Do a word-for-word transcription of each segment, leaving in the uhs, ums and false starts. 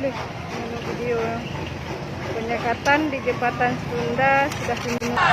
Video penyekatan di Jembatan Sunda sudah dimulai.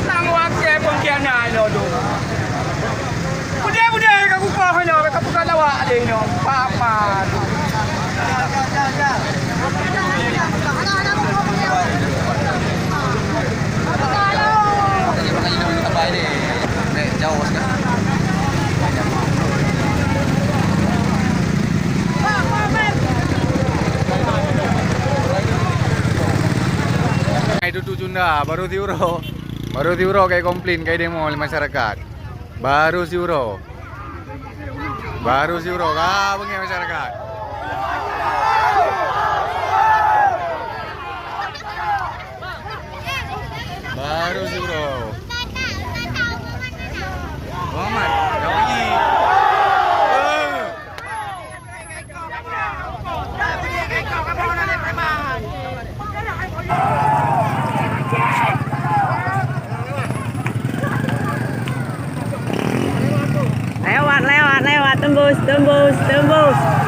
Nang watèe pengkhianat nyoe tu. Budaya-budaya ka kukoh nyoe, ka buka lawak deh nyoe. Papan. Hai tutu Sunda, baru siuroe. Baru siuroe kai komplain, kai demo oleh masyarakat. Baru siuroe. Baru siuroe. Ah, beungèh masyarakat. Baru siuroe. Muhammad, dah pergi. Eh. Lewat, lewat, lewat. Tembus, tembus, tembus.